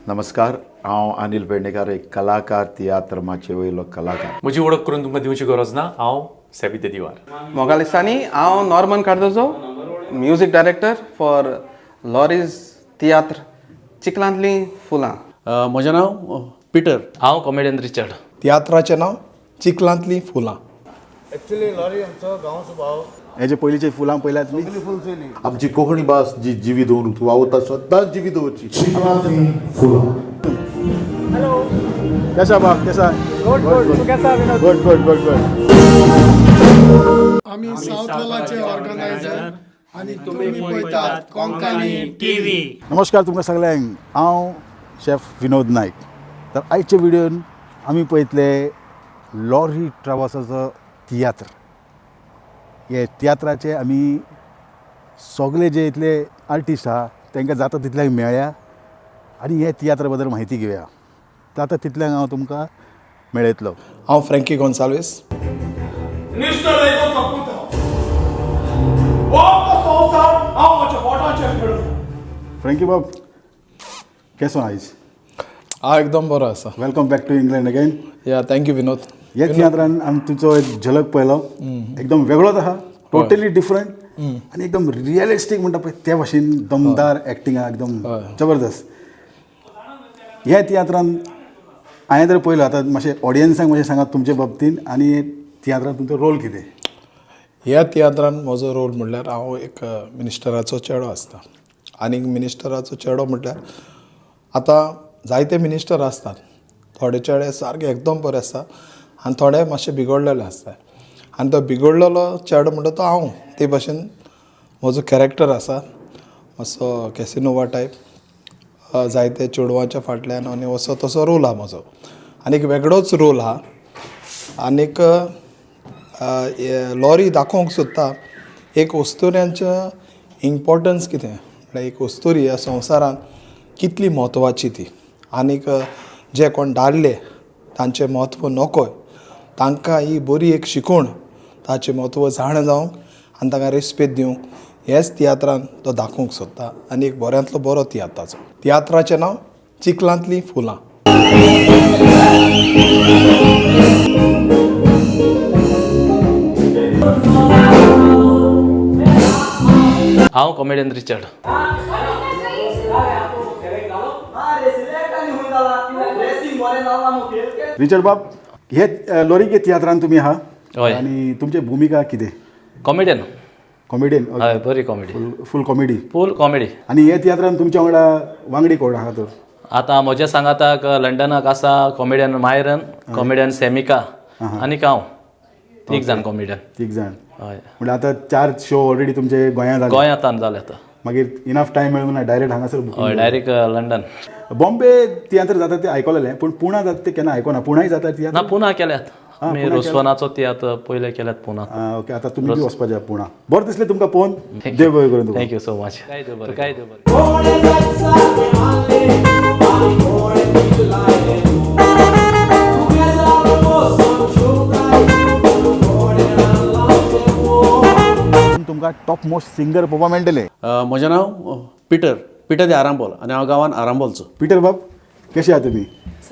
नमस्कार, हांव अनिल पेडणेकार, एक कलाकार, तियात्र माचये वयलो कलाकार. म्हजी वळख करून तुमकां दिवची गरज ना. हांव सॅबी दे दिवार. मोगालिस्तानी, हांव Norman Cardozo, music director for Lorries तियात्र चिखलांतलीं फुलां. म्हजें नांव पिटर. हांव कॉमेडियन रिचर्ड. तियात्राचें नांव चिखलांतलीं फुलां. हेजे पयलींचे फुलां पयल्यात तुमी. आमची कोंकणी भास जी जिवी दवरूंक वावुरता, सदांच जिवी दवरची. कैसा बाब, कैसा? Good good good good good. आमी सावथ हॉलाचे ऑर्गनायझर आनी तुमी पळयतात कोंकणी टीव्ही. नमस्कार तुमकां सगल्यांक. हांव शेफ विनोद नायक. तर आयच्या व्हिडियोन आमी पळयतले लॉरी ट्रावसाचो तियात्र. हे तियात्राचे आमी सगळे जे इतले आर्टिस्ट आहा तांकां जाता तितल्यांक मेळ्या आनी हे तियात्रा बद्दल म्हायती घेवया. जाता तितल्यांक हांव तुमकां मेळयतलो. हांव फ्रँकी गोन्साल्वीस. फ्रँकी बाब, केसो आयज? हांव एकदम बरो आसा. Welcome back to England again. Yeah, thank you Vinod. हे तियात्रान आमी तुजो एक झलक पळयलो, एकदम वेगळोच आहा, टोटली डिफरंट आनी एकदम रियलिस्टीक म्हणटा पळय ते भाशेन दमदार एक्टींग आहा, एकदम जबरदस्त. ह्या तियात्रान हांवें जर पळयलो, आतां मातशें ऑडियन्सांक मातशें सांगात तुमचे बाबतीन आनी तियात्रान तुमचो रोल कितें? ह्या तियात्रान म्हजो रोल म्हणल्यार हांव एक मिनिस्टराचो चेडो आसता. आनीक मिनिस्टराचो चेडो म्हटल्यार आतां जायते मिनिस्टर आसतात, थोडे चेडे सारके एकदम बरे आसता आनी थोडे मातशे बिगडलेले आसता. आनी तो बिगडलेलो चेडो म्हणटा तो हांव. ते भाशेन म्हजो कॅरेक्टर आसा मातसो कॅसिनोवा टायप, जायते चेडवांच्या फाटल्यान आनी असो तसो रोल आहा म्हजो. आनी एक वेगळोच रोल आहा. आनीक लॉरी दाखोवंक सोदता एक वस्तुऱ्यांचें इम्पोर्टन्स कितें, म्हळ्यार एक वस्तुरी ह्या संवसारांत कितली म्हत्वाची ती. आनीक जे कोण दादले तांचें म्हत्व नकोय, तांकां ही बरी एक शिकवण, ताचें म्हत्व जाणा जावंक आनी तांकां रेस्पेद दिवंक हेच तियात्रान तो दाखोवंक सोदता. आनी एक बऱ्यांतलो बरो तियात्र ताचो. तियात्राचें नांव चिखलांतलीं फुलां. हांव कॉमेडियन रिचर्ड. रिचर्ड बाब, हे लोरिके तियात्रान तुमी आहा हय. आनी तुमची भुमिका कितें? कॉमेडियन. कॉमेडियन. हय, बरी comedy. Full comedy. Full comedy. आनी हे तियात्रान तुमच्या वांगडा वांगडी कोण आहा तर? आतां म्हज्या सांगाताक लंडनाक आसा कॉमेडियन मायरन, कॉमेडियन सेमिका आनीक हांव, तीग जाण कॉमेडियन. तीग जाण. हय. म्हणल्यार आतां 4 शो ऑलरेडी तुमचे गोंयांत जाले. गोंयांत जाले आतां. मागीर इनफ टायम मेळूंक ना, डायरेक्ट हांगासर बुकींग? हय, डायरेक्ट लंडन. बॉम्बे तियात्र जाता ते आयकलेलें, पूण पुणा जाता ते केन्ना आयकोना. पुणाय जाता तियात्र? ना, पुना केल्यात आमी. पुना? रोसवनाचो तियात्र पयले केल्यात पुना. ओके, आतां तुमी बी वचपाचे पुणा. बरें दिसलें तुमकां पळोवन. देव बरें करूं तुमकां. Thank you so much. काय देव बरें, काय देव बरें. तुमकां टॉप मोस्ट सिंगर पळोवपाक मेळटले. म्हजें नांव पिटर, पिटर दे आरांबोल आनी हांव गांवान आरांबोलचो. पिटर बाब, कशे आहा तुमी?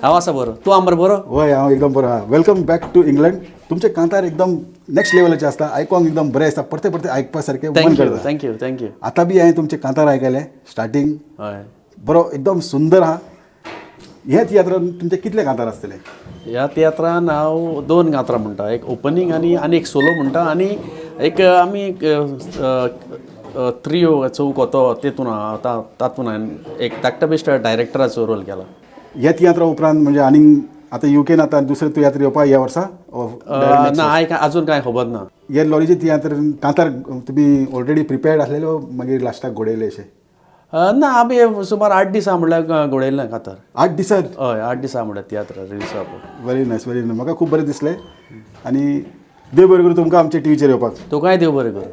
हांव आसा बरो, तूं आमर बरो? हय, हांव एकदम बरो आहा. Welcome back to England. तुमचे कांतार एकदम नेक्स्ट लेवलाचे आसता, आयकोंक एकदम बरें आसता, परते परते आयकपा सारकें मन thank you. करता. Thank you, thank you. आतां बी हांवें तुमचे कांतार आयकले स्टार्टींग. हय. बरो एकदम सुंदर आहा. ह्या तियात्रान तुमचे कितले कांतार आसतले? ह्या तियात्रान हांव 2 कांतरां म्हणटा, एक ओपनींग आनी आनी एक सोलो म्हणटा आनी एक आमी त्रियो चौको तो तेतून आहा, तातून हांवें एक धाकटा बेश्ट डायरेक्टराचो रोल केला. ह्या तियात्रा उपरांत म्हणजे आनीक आतां युकेन आतां दुसरे तियात्र येवपा ह्या वर्सा? ना, हांवें अजून कांय खबर ना. हे लॉरीचे तियात्र कांतार तुमी ऑलरेडी प्रिपेर्ड आसलेले मागीर लास्टाक घडयले अशें? ना, आमी सुमार 8 दिसां म्हणल्यार घडयल्लें कांतार. 8 दिसां? हय, 8 दिसां म्हणल्यार तियात्र रिलीज जावपाक. Very nice, very nice. म्हाका खूब बरें दिसलें आनी देव बरें करूं तुमकां आमच्या टिवीचेर येवपाक. तुकाय देव बरें करूं.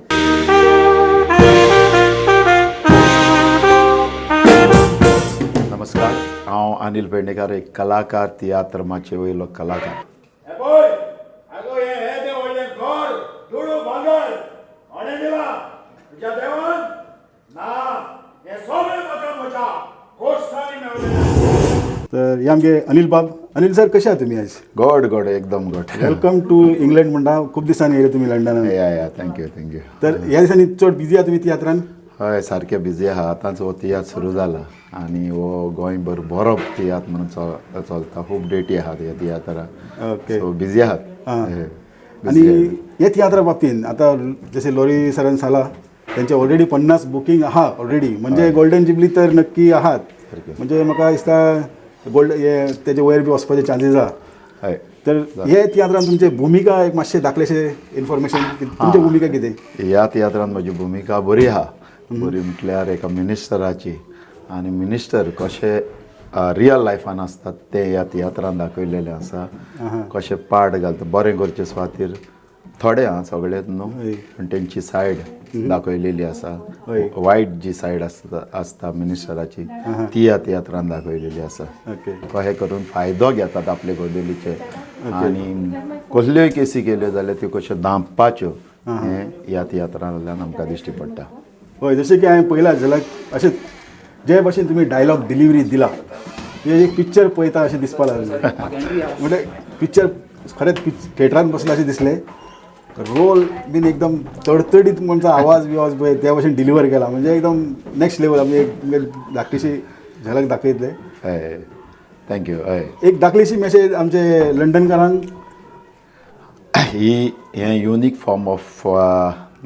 नमस्कार, हांव अनिल पेडणेकार, एक कलाकार, तियात्र माचये वयलो कलाकार. ना, हे सगळें म्हाका म्हज्या कोश्टांनी मेळ्ळें. तर हे आमगे अनिल बाब. अनिल सर, कशे आहा तुमी आयज? गोड गोड, एकदम गोड. Welcome to England म्हणटा. खूब दिसांनी येयले तुमी लंडनान. या या, thank you, thank you. तर ह्या दिसांनी चड बिजी आहा तुमी तियात्रान? हय, सारकें बिजी आहा. आतांच हो तियात्र सुरू जाला आनी हो गोंयभर बरो तियात्र म्हणून चलता. खूब डेटी आहात ह्या तियात्राक. सो बिजी आहात. हय, आनी busy आहात. हे तियात्रा बाबतीन आतां जशें लोरी सरान सांगला, तेंचे ऑलरेडी 50 बुकींग आहा ऑलरेडी, म्हणजे गोल्डन जुबली तर नक्की आहात. म्हणजे म्हाका दिसता गोल्ड हे तेजे वयर बी वचपाचे चान्सीस आहा. तर हे तियात्रान तुमचे भुमिका एक मातशें दाखलेशें इन्फॉर्मेशन, तुमची भुमिका कितें? ह्या तियात्रान म्हजी भुमिका बरी आहा. बरी म्हटल्यार एका मिनिस्टराची, आनी मिनिस्टर कशे रियल लायफान आसतात तें ह्या तियात्रान दाखयलेलें आसा. कशें पाड घालता बरें करचे सुवातीर, थोडे आं, सगळेच न्हू, पूण तेंची सायड दाखयलेली आसा. वायट जी सायड आसता मिनिस्टराची ती ह्या तियात्रान दाखयलेली आसा. कशें करून फायदो घेतात आपले गजालीचे आनी कसल्योय केसी केल्यो जाल्यार त्यो कश्यो धांपपाच्यो हें ह्या तियात्रांतल्यान आमकां दिश्टी पडटा. हय, जशें की हांवें पळयलां जाल्यार अशें जे भशेन तुमी डायलॉग डिलिवरी दिला, हे एक पिक्चर पळयता अशें दिसपा लागलें. म्हणजे पिक्चर खरेंच थिएटरान बसलां अशें दिसलें. रोल बीन एकदम तडतडीत म्हणचा आवाज बिवाज पळय त्या भशेन डिलिवर केला, म्हणजे एकदम नेक्स्ट लेवल. आमी एक तुमगे धाकटीशी झलक दाखयतले. हय, thank you. हय. एक धाकलीशी मेसेज आमचे लंडनकारांक. ही हें युनीक फॉर्म ऑफ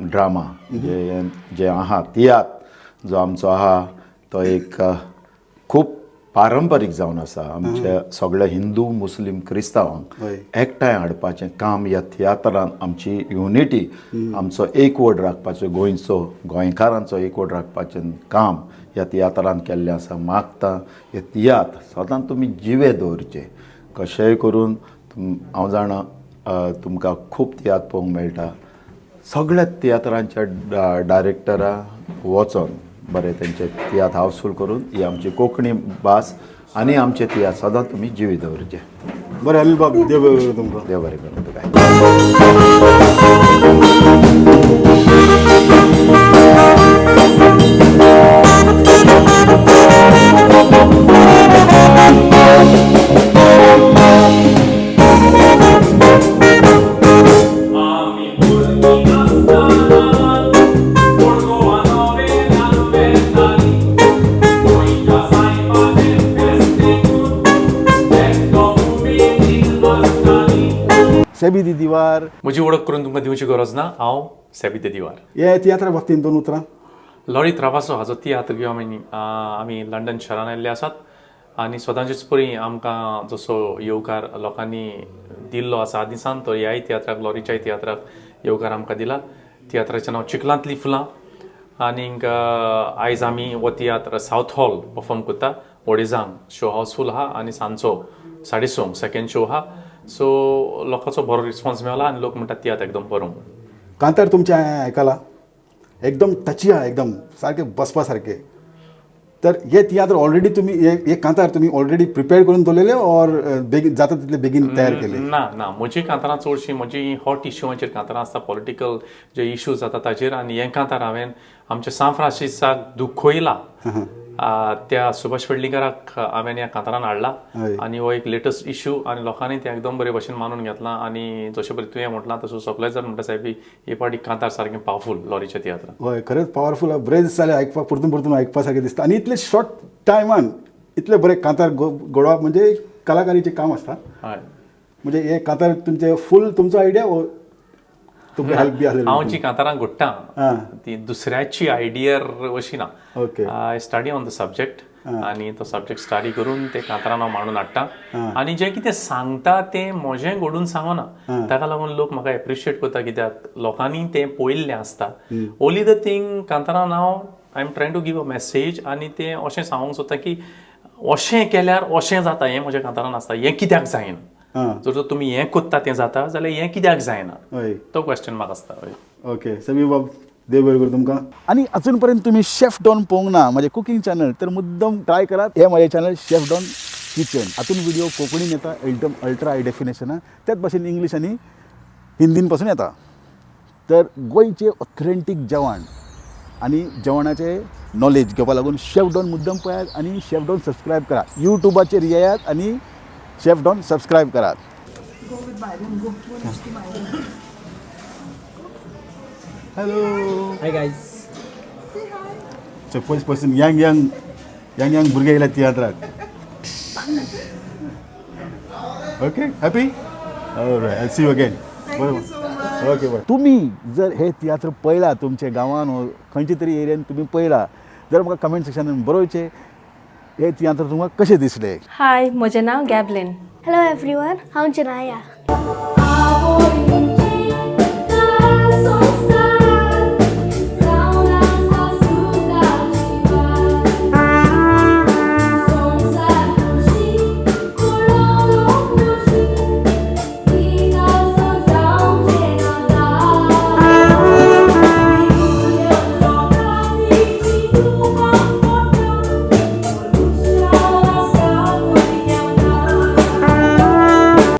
ड्रामा जे जे आहा, तियात्र जो आमचो आहा तो एक खूब पारंपारीक जावन आसा. आमच्या सगळ्या हिंदू, मुस्लीम, क्रिस्तांवांक एकठांय हाडपाचें काम ह्या तियात्रान, आमची युनिटी, आमचो एकवट राखपाचो, गोंयचो, गोंयकारांचो एकवट राखपाचें काम ह्या तियात्रान केल्लें आसा. मागता हे तियात्र सदांच तुमी जिवे दवरचे कशेंय करून. हांव जाणा तुमकां खूब तियात्र पळोवंक मेळटा. सगळ्या तियात्रांच्या डायरेक्टरा वचोन बरें तेंचे तियात्र हावसफूल करून ही आमची कोंकणी भास आनी आमचे तियात्र सदांच तुमी जिवी दवरचे. बरें अनिल बाब, देव बरें करूं तुमकां. देव बरें करूं तुका. आमी भुरगीं आसतना पूण गोवा नोवेनान वेतालीं, गोंयच्या सायबाचें फेस्तेकूच एकदम उमेदीन आसतालीं. सेबी दी दिवार. म्हजी वळख करून तुमकां दिवची गरज ना. हांव सेबी दे दिवार. हे तियात्रा बाबतीन दोन उतरां. लॉरी त्रावासो हाजो तियात्र घेवन आमी लंडन शहरान आयिल्ले आसात आनी सदांचेच परी आमकां जसो येवकार लोकांनी दिल्लो आसा आदीं सावन, तो ह्याय तियात्राक, लॉरीच्याय तियात्राक येवकार आमकां दिला. तियात्राचें नांव चिखलांतलीं फुलां आनीक आयज आमी हो तियात्र सावथ हॉल परफॉर्म करता. अडेजांक शो हावसफूल आहा आनी सांजचो 6:30 सेकेंड शो आहा. सो लोकांचो बरो रिस्पॉन्स मेळ्ळा आनी लोक म्हणटात तियात्र एकदम बरो म्हणून. कांतार तुमचें हांवें आयकलां, एकदम टची आहा, एकदम सारकें बसपा सारकें. तर हे तियात्र ऑलरेडी तुमी हे कांतार तुमी ऑलरेडी प्रिपेर करून दवरलेले ऑर बेगीन जाता तितले बेगीन तयार केले? ना ना, म्हजी कांतारां चडशीं म्हजी हॉट इश्यूवांचेर कांतारां आसता, पॉलिटिकल जे इश्यूज जाता ताजेर. आनी हें कांतार हांवें आमच्या सांत फ्रांसीसाक दुखयला त्या सुभाष पेडणेकराक हांवें ह्या कांतारान हाडला. आनी हो एक लेटस्ट इश्यू आनी लोकांनी तें एकदम बरे भशेन मानून घेतलां. आनी जशें पळय तुवें म्हटलां तसो सगळे जाण म्हणटा, सायबी, हे फावटी कांतार सारकें पावरफूल लॉरीच्या तियात्रान. हय, खरेंच पावरफूल आहा. बरें दिसता आयकपाक, परतून परतून आयकपा सारकें दिसता. आनी इतले शॉर्ट टायमान इतले बरें कांतार घडोवप म्हणजे कलाकारीचें काम आसता. म्हणजे हे कांतार तुमचे फूल तुमचो आयडिया वो तुमकां हेल्प बी हांव आसलेली? जी कांतारां घडटा ती दुसऱ्याची आयडियार अशी ना. I study on the subject आनी तो सब्जेक्ट स्टडी करून ते कांतारां हांव मांडून हाडटा आनी जें कितें सांगता तें म्हजें घडून सांगना. ताका लागून लोक म्हाका एप्रिशिएट करता, कित्याक लोकांनी तें पळयल्लें आसता. ओनली the thing, कांतारान हांव I am trying to give a message आनी तें अशें सांगूंक सोदता की अशें केल्यार अशें जाता, हें म्हज्या कांतारान आसता. हें कित्याक जायना? जर तर तुमी हें कोत्ता तें जाता जाल्यार हें कित्याक जायना, तो क्वेश्चन म्हाका आसता. हय. ओके समी बाब, देव बरें करूं तुमकां. आनी अजून पर्यंत तुमी शेफ डॉन पळोवंक ना, म्हजें कुकींग चॅनल, तर मुद्दम ट्राय करात. हे म्हजें चॅनल शेफ डॉन किचन. हातून व्हिडिओ कोंकणीन येता एकदम अल्ट्रा हाय डेफिनेशनान, त्याच भाशेन इंग्लीश आनी हिंदीन पासून येता. तर गोंयचें ऑथेंटीक जेवण आनी जेवणाचे नॉलेज घेवपा लागून शेफ डॉन मुद्दम पळयात आनी शेफ डॉन सबस्क्रायब करात. युट्यूबाचेर येयात आनी शेफ डॉन सबस्क्रायब करात. Hello. Hi guys. So first person young young young young भुरगे येयल्या तियात्राक. Okay, happy? Alright, I'll see you again. Okay, बरें. तुमी जर हे तियात्र पळयला तुमच्या गांवान वो खंयच्या तरी एरियान तुमी पळयला जर म्हाका कमेंट सेक्शनान बरोवचें हे तियात्र तुमकां कशें दिसले. हाय, म्हजें नांव गॅबलीन. हॅलो एवरीवन, हांव जनाया.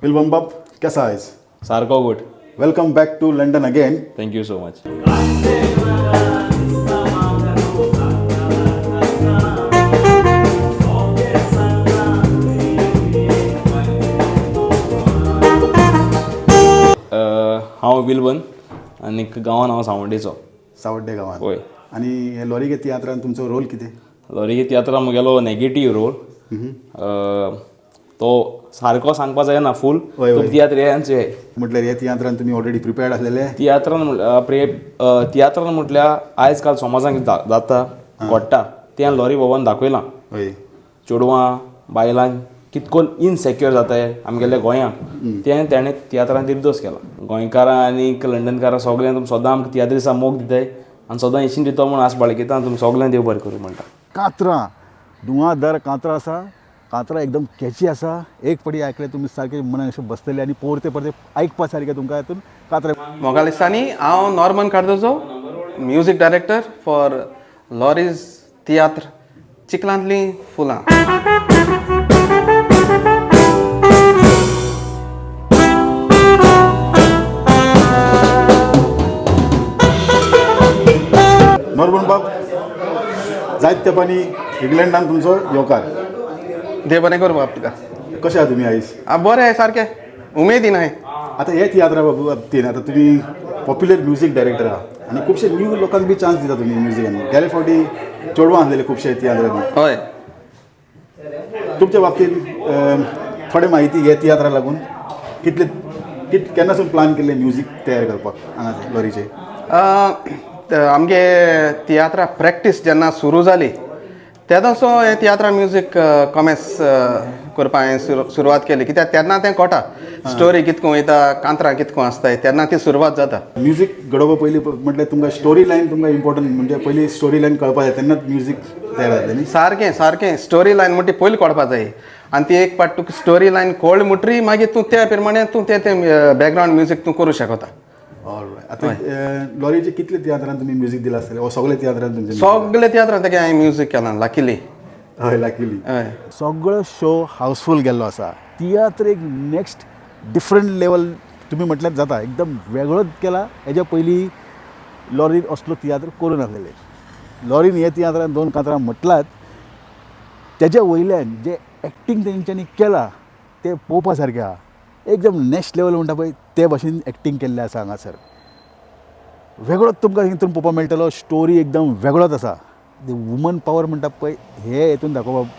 विल्बम बाब, कसा आहेस? सारको good. Welcome back to London again. Thank you so much. हांव विल्बन आनी गांवान हांव सावंडेचो. सावड्डे गांवान. हय. आनी हे लॉरिगे तियात्रान तुमचो रोल कितें? लॉरिगे तियात्रान म्हगेलो नेगेटीव रोल. तो सारको सांगपा जायना फूल. तियात्र हेंच म्हटल्यार हे तियात्रान तुमी ऑलरेडी प्रिपेर्ड आसलेले? तियात्रान तियात्रान म्हटल्यार आयज काल समाजान जाता घडटा तें लॉरी बाबान दाखयलां. चेडवां बायलां कितको इनसेक्योर जाताय आमगेल्या गोंयांत तें तेणें तियात्रान निर्दोश केलां. गोंयकारां आनी लंडनकारां सगळ्यांक तुमी सदां आमकां तियात्रिसां मोग दिताय आनी सदां हेशीन दिता म्हूण आस बाळगिता. तुमी सगळ्यांक देव बरें करूं म्हणटा. कातरां धुंवाधार कातरां आसा. कातरां एकदम कॅची आसा. एक पडी आयकले तुमी सारके मनाक अशें बसतले आनी परते परते आयकपा सारकें तुमकां हितून कातरां. मोगालिसांनी, हांव Norman Cardozo, music director for Lorries तियात्र चिखलांतलीं फुलां. नॉर्मन बाब, जायत तेंपांनी इंग्लंडान तुमचो येवकार. देव बरें करूं बाब तुका. कशें आहा तुमी आयज? बरें आहे सारकें, उमेदीन आहे. आतां हे तियात्रा बाबतीन आतां तुमी पॉप्युलर म्युजीक डायरेक्टर आहा आनी खुबशे न्यू लोकांक बी चान्स दिता तुमी म्युजिकान. गेले फावटी चेडवां आसलेले खुबशे तियात्रांनी. हय. तुमच्या बाबतीन थोडे म्हायती हे तियात्रा लागून कितले केन्नासून प्लान केल्ले म्युजीक तयार करपाक हांगा लॉरीचे? आमगे तियात्रा प्रॅक्टीस जेन्ना सुरू जाली तेन्नासो हें तियात्रा म्युजीक कॉमेस करपाक हांवें सुरवात केली. कित्याक तेन्ना तें कोटा स्टोरी कितको वयता, कांतरां कितको आसताय, तेन्ना ती सुरवात जाता. म्युजीक घडोवपा पयलीं म्हटल्यार तुमकां स्टोरी लायन तुमकां इम्पॉर्टंट, म्हणजे पयलीं स्टोरी लायन कळपा जाय तेन्नाच म्युजीक तयार जातलें न्ही? सारकें सारकें. स्टोरी लायन म्हणटी पयलीं कळपा जाय आनी ती एक पाट तुका स्टोरी लायन कळ्ळी म्हणटरी मागीर तूं त्या प्रमाणे तूं तें तें बॅकग्रावंड म्युजीक तूं करूं शकता. ऑलरायट. आतां लॉरीचे कितले तियात्रान तुमी म्युजीक दिलां आसतलें? ओ सगळे तियात्रान तुमचें? सगळे तियात्रान तेगे हांवें म्युजीक केलां लकीली. हय, लकीली. हय. सगळो शो हावसफूल गेल्लो आसा. तियात्र एक नेक्स्ट डिफरंट लेवल तुमी म्हटल्यार जाता, एकदम वेगळोच केला. हेज्या पयलीं लॉरीन असलो तियात्र करूं नासलेले. लॉरीन हे तियात्रान दोन कातरां म्हटलात तेज्या वयल्यान जे एक्टींग तेंच्यांनी केलां तें पळोवपा सारकें आहा. एकदम नेक्स्ट लेवल म्हणटा पळय ते भाशेन एक्टींग केल्लें आसा हांगासर. वेगळोच तुमकां हितून पळोवपाक मेळटलो. स्टोरी एकदम वेगळोच आसा. वुमन पावर म्हणटा पळय हे हितून दाखोवपाक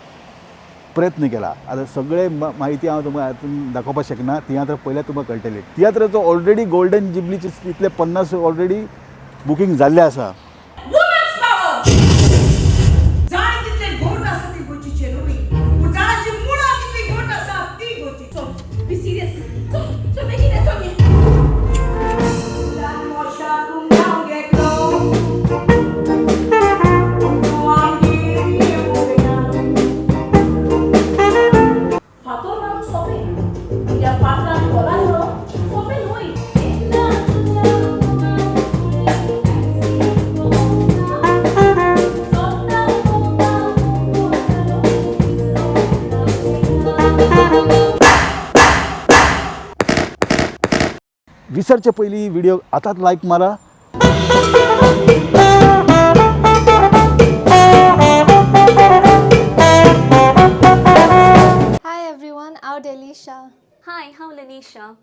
प्रयत्न केला. आतां सगळे म्हायती हांव तुमकां हातून दाखोवपाक शकना. तियात्र पळयल्यार तुमकां कळटलें. तियात्राचो ऑलरेडी गोल्डन जुबलीचे इतले 50 ऑलरेडी बुकींग जाल्लें आसा. विसरचे पयलीं व्हिडिओ आतांच लायक मारा. हांव डेलिशा. हाय, हांव लनिशा.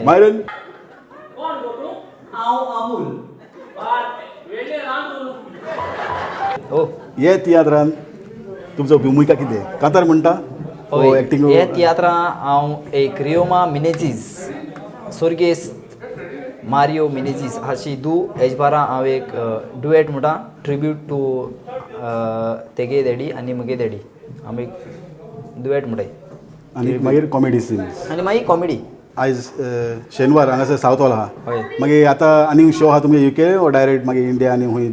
मायरन हे तियात्रान तुमचो भुमिका कितें? कांतार म्हणटा? एक्टिंग? हे तियात्रान हांव एक रियोमा मिनेजीस, स्वर्गेस्त मारियो मिनेजीस हाची दू एजबारा हांव एक डुएट म्हणटा, ट्रिब्यूट टू तेगे डॅडी आनी म्हगे डॅडी, आमी एक डुएट म्हणटाय. आनी मागीर कॉमेडी सीन्स. आनी मागीर कॉमेडी. आयज शेनवार हांगासर सावथ हॉल आहा, मागीर आतां आनी शो आहा तुमगे युके वो डायरेक्ट मागीर इंडिया आनी खूंय?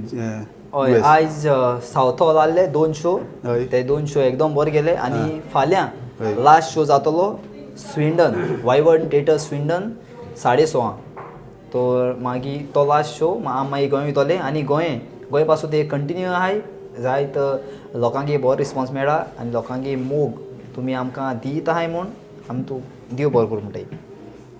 हय, आयज सावथ हॉल आहले 2 शो, ते 2 शो एकदम बरे गेले. आनी फाल्यां लास्ट शो जातलो स्विंडन, वायवर्न थिएटर स्विंडन 6:30. तो मागीर तो लास्ट शो आमी मागीर गोंय वयतले. आनी गोंय गोंय पासून ते कंटिन्यू आहाय जायत लोकांक बरो रिस्पोन्स मेळ्ळा आनी लोकांक मोग तुमी आमकां दित आहाय म्हूण आमी तूं देव बरो करूं म्हणटाय.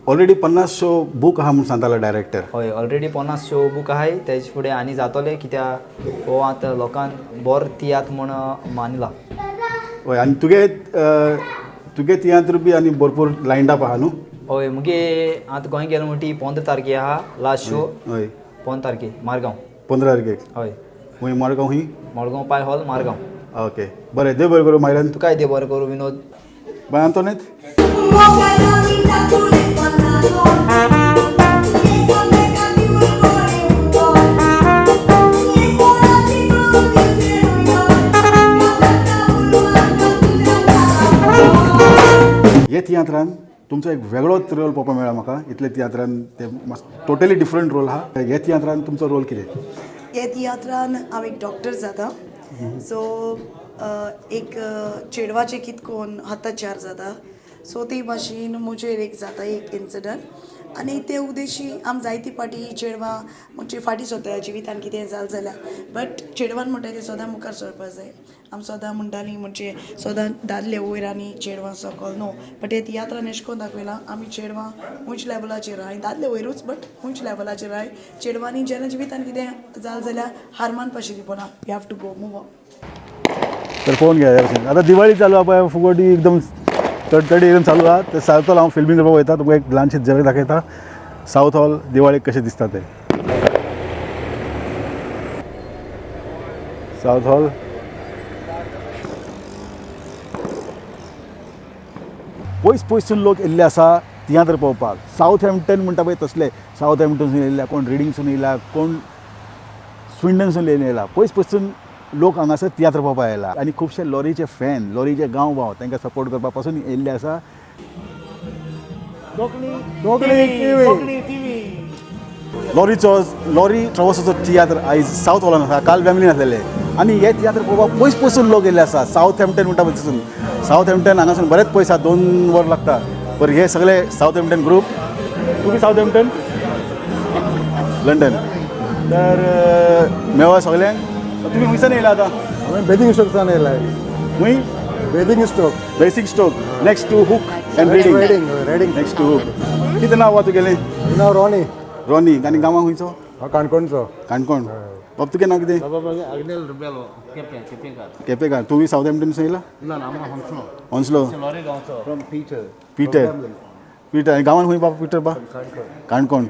ऑलरेडी 50 शो बूक आहा म्हूण सांगतालो डायरेक्टर. हय, ऑलरेडी 50 शो बूक आहाय, तेज फुडें आनी जातले कित्याक हो आतां लोकांक बरो तियात्र म्हूण मानला. हय, आनी तुगे तुगे तियात्र बी आनी भरपूर लायन्ड अप आहा न्हू? हय, मुगे आतां गोंय गेलो म्हणटी 15 तारखे आहा लास्ट शो. हय, 15 तारखे मारगांव. 15 तारखेक? हय. खूंय मडगांव? खूंय? मडगांव पाय हॉल मारगांव. ओके, बरें, देव बरें करूं मायरन. तुकाय देव बरें करूं विनोद. बाय आंतोनेत. हे तियात्रान तुमचो एक वेगळोच रोल पळोवपाक मेळ्ळा म्हाका. इतले तियात्रान ते टोटली डिफरंट रोल आहा. हे तियात्रान तुमचो रोल कितें? हे तियात्रान हांव एक डॉक्टर जाता. सो एक चेडवाचें कितकोन अत्याचार जाता, सो ते भाशेन म्हजेर एक जाता एक इन्सिडंट. आनी ते उद्देशी आम जायती पाटी चेडवां म्हणजे फाटीं सरता जिवितान कितें जालें जाल्यार, बट चेडवान म्हणटा तें सदां मुखार सरपा जाय. आम सदां म्हणटालीं म्हणजे सदां दादले वयर आनी चेडवां सकल, न्हू, बट हे तियात्रान एशें कोन्न दाखयलां आमी चेडवां उंच लेवलाचेर आहाय, दादले वयरूच बट उंच लेवलाचेर आहाय. चेडवांनी जेन्ना जिवितान कितें जालें जाल्यार हार मानपाची दिवपना, you have to go move on. तर पळोवन घे ह्या भशेन आतां दिवाळी चालू आहा पळय, फुगोटी एकदम तडतडी एकदम चालू आहा. तर सावथ हॉल हांव फिल्मींग करपाक वयता, तुमकां एक ल्हानशी झलक दाखयता सावथ हॉल दिवाळेक कशें दिसता तें. सावथ हॉल पयस पयसून लोक येयल्ले आसा तियात्र पळोवपाक. सावथ हॅम्पटन म्हणटा पळय तसले सावथ हॅम्पटनसून येयल्या, कोण रिडींगसून येयला, कोण स्विंडनसून येयला, पयस पयसून लोक हांगासर तियात्र पळोवपाक आयला. आनी खुबशे लॉरीचे फॅन, लॉरीचे गांव भाव तांकां सपोर्ट करपा पासून येयल्ले आसा. लॉरीचो लॉरी ट्रवसाचो तियात्र आयज सावथ हॉलान आसा, काल फॅमिलीन आसलेले. आनी हे तियात्र पळोवपाक पयस पयसून लोक येयल्ले आसा. सावथ हॅम्पटन म्हणटा पळय तितून सावथ हॅम्पटन हांगासून बरेच पयस आसा, 2 वर लागता. बरें, हे सगळे सावथ हॅम्पटन ग्रूप. तुमी सावथ हॅम्पटन लंडन तर मेवा सगळ्यांक. तुमी खंयसान येयला आतां? हांवें बेसिंग स्टोकसान येयला. खंय? Basingstoke. Basingstoke, next to Hook and Reading. Reading next to Hook. कितें नांव आहा तुगेलें? नांव रॉनी. रॉनी. आनी गांवां खंयचो? हांव काणकोणचो. काणकोण. बाब तुगें नांव कितें? अग्नेल रुबेलो, केपें केपेंकार. केपेंकार. तूं सावथ हॅम्पटनसून येयला? ना ना, आमकां होन्सलो. होन्सलो. लॉरी गांवचो. From Peter. Peter. Peter. आनी गांवान खंय बाब पिटर बा? काणकोण.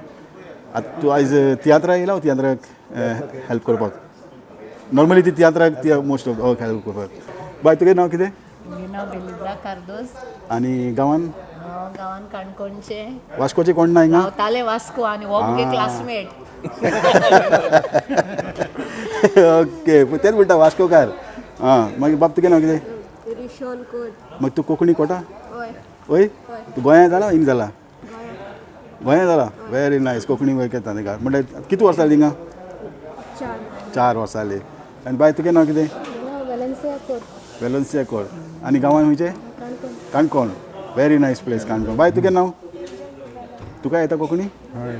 आतां तूं आयज तियात्रा येयला तियात्राक हेल्प करपाक? नॉर्मली ती तियात्राक ती मोस्ट ऑफ हेल्प करपाक. बाय तुगें नांव कितें? म्हजें नांव बेलिंदा कार्दोज. आनी गांवान? गांवान काणकोणचें. वास्कोचें कोण ना हिंगा? रावतालें वास्को आनी हो म्हगे क्लासमेट. ओके, तेच म्हणटा वास्कोकार. आं, मागीर बाब तुगें नांव कितें? रिशोन कोर. मागीर तूं कोंकणी कोटा? हय. हय, तूं गोंया जाला हिंग जाला? गोंया जाला. Very nice. Konkani वळखता ताका. म्हणल्यार कितली वर्सां जालीं हिंगा? 4 वर्सां जालीं. आनी बाय तुगें नांव कितें? वेलेन्सिया कोर. वेलेन्सिया कोर. आनी गांवान खंयचें? Canacona. Very nice place Canacona. बाय तुगें नांव? तुका येता Konkani?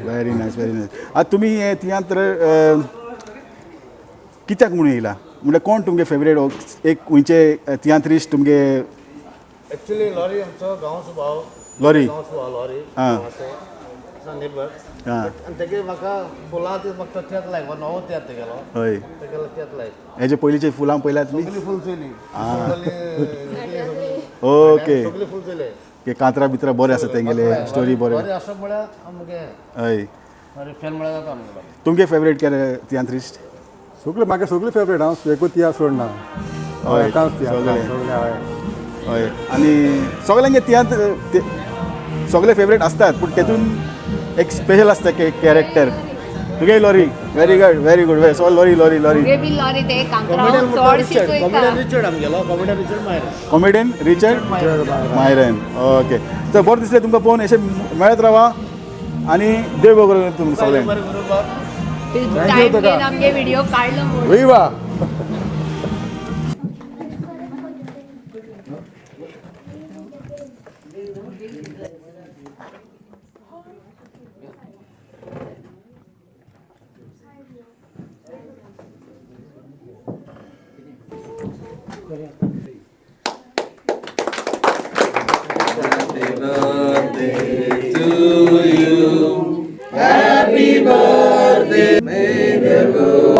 Very nice, very nice. आतां तुमी हे तियात्र कित्याक म्हणून येयला? म्हणल्यार कोण तुमगे फेवरेट एक खंयचे तियात्रिस्ट तुमगे? एक्चुअली लॉरी आमचो गांवचो भाव. लॉरी? गांवचो भाव लॉरी. आं. नेबर. आं. आनी तेगे म्हाका फुलां ती म्हाका तियात्र लायक, नवो तियात्र तेगेलो. हय. तेगेलो तियात्र लायक. हेजे पयलींचे फुलां पळयल्यात तुमी? सगळीं फूल चोयलीं. ओके. सगळीं फूल चोयले. कांतरा बित्रां बरें आसा तेंगेले, स्टोरी बरें. बरें आसा म्हळ्यार आमगे. हय. फॅन म्हळ्यार जाता आमगेलो. तुमगे फेवरेट केन्ना तियात्रिस्ट? सगळे म्हाका सगळे फेवरेट. हांव एकूच तियात्र सोडना. हय, सगळे. हय. आनी सगळ्यांगे तियात्र सगळे फेवरेट आसतात, पूण तेतून एक स्पेशल आसता कॅरेक्टर. तुगे lorry. Very good, very good. So lorry lorry lorry. Lorry ते कॉमेडियन रिचर्ड आमगेलो. Comedian Richard Myron. Comedian Richard Myron. Okay, तर बरें दिसलें तुमकां पळोवन. अशें मेळत रावा आनी देव बरो करूं तुमकां सगळ्यांक. आमगे व्हिडिओ काडलो. Happy birthday to you. Happy birthday. May the good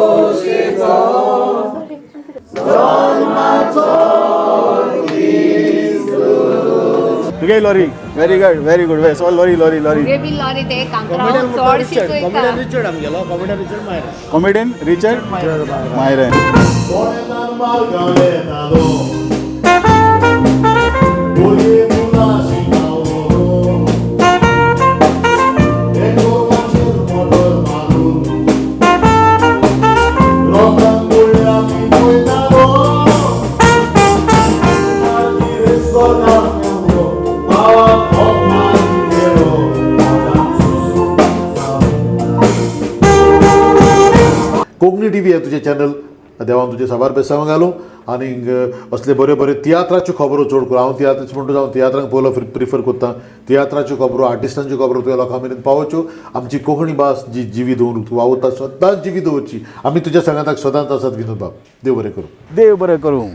तुगे lorry. Very good, very good. So lorry lorry lorry. Lorry ते कॉमेडियन रिचर्ड आमगेलो. Comedian Richard Myron. Comedian Richard Myron. Konkani TV हे तुजें चॅनल, देवान तुजें साबार बेसांव घालूं आनी असले बऱ्यो बऱ्यो तियात्राच्यो खबरो चड करून. हांव तियात्र म्हणटूच हांव तियात्रांक पयलो प्रिफर करता. तियात्राच्यो खबरो, आर्टिस्टांच्यो खबरो तुवें लोकां मेरेन पावोवच्यो. आमची कोंकणी भास जी जिवी दवरूंक तूं वावुरता, सदांच जिवी दवरची. आमी तुज्या सांगाताक सदांच आसात विनोद बाब. देव बरें करूं. देव बरें करूं.